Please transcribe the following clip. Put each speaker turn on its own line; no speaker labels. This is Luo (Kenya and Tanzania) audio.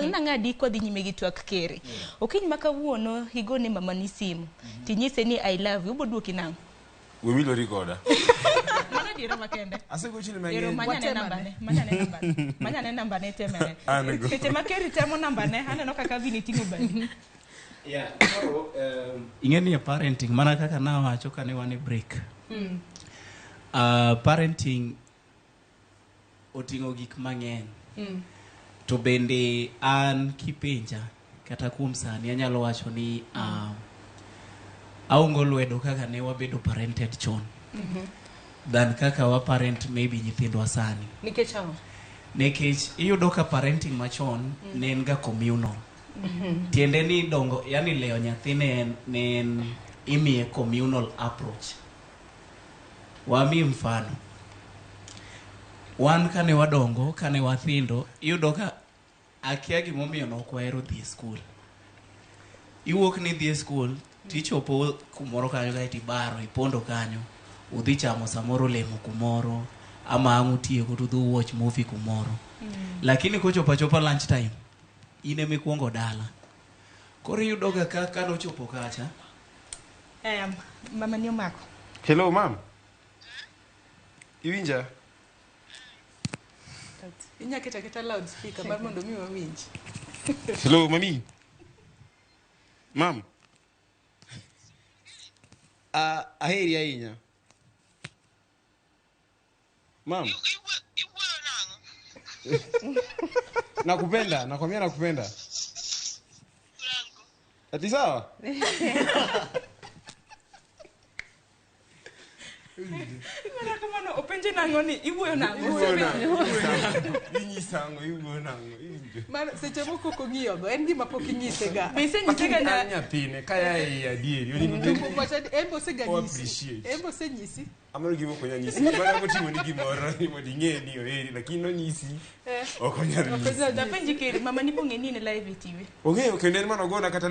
Nang'adi kwadhi nyime gi twak kere. Okinyi ma kawuono igone mamani simu. Tinyise ni I love you, oboduoki nang'o?
We wilori koda.
Mano adiera makende.
Asegochoni
Ero
mang'eny.
manyane nambane, manyane nambane. Manyane nambane temene.
An go.
Seche ma Keri temo nambane, aneno kaka Vini ting'o badi.
Yeah, koro ing'e ni e parenting mana kaka nawacho kane wan e break. Parenting oting'o gik mang'eny. To bende an kipenja kata kuom sani anyalo wacho ni aongo lwedo kaka ne wabedo parented chon than kaka wa parent maybe nyithindwa sani.
Nikech ang'o?
Nikech iyudo ka parenting machon ne en ga communal. Tiende ni dongo, yani leyo nyathi ne en imiye communal approach. Wami mfano. Wan kane wadongo, kane wathindo, iyudo ka akia gimomiyo nok wahero dhi e skul. Iwuok ni idhi e skul, tichopo kumoro kanyo kaeto ibaro, ipondo kanyo, udhi chamo samoro olemo kumoro, ama ang' utieko to udhi watch movie kumoro. Lakini kochopo achopa lunch time, in ema ikuongo dala. Koro iyudo ga ka kanochopo kacha,
Mama ni omako.
Hello, mam. Iwinja?
Inya keto aketa loud speaker mar mondo mi wawinj.
Hello, mami. Mam. Aheri ahinya. Mam. Nakupenda, nakwambia nakupenda. Ati sawa?
Mana kamano openje nang'o ni iwuoyo nang'o?
Iwuoyo nang'o? Inyisa ang'o? Iwuoyo nang'o? Iwinjo.
Mar seche moko ok ong'iyogo, en gima pok inyise ga.
Be isenyise ga
An
na
nyathine kaya ei adieri. Onego
To
bed ni
wacha en be osega
O
nyisi.
appreciate.
En be osenyisi.
Amano gima ok onyal nyisi. Mana kotimo ni gimoro ni mondo ing'e ni oheri, lakini nonyisi ok onyal
Ok
nyisi.
onyal nyisi.
Napenji Keri, mama ni bong'e ni in live e TV.
Ong'eyo kendo en manogona kata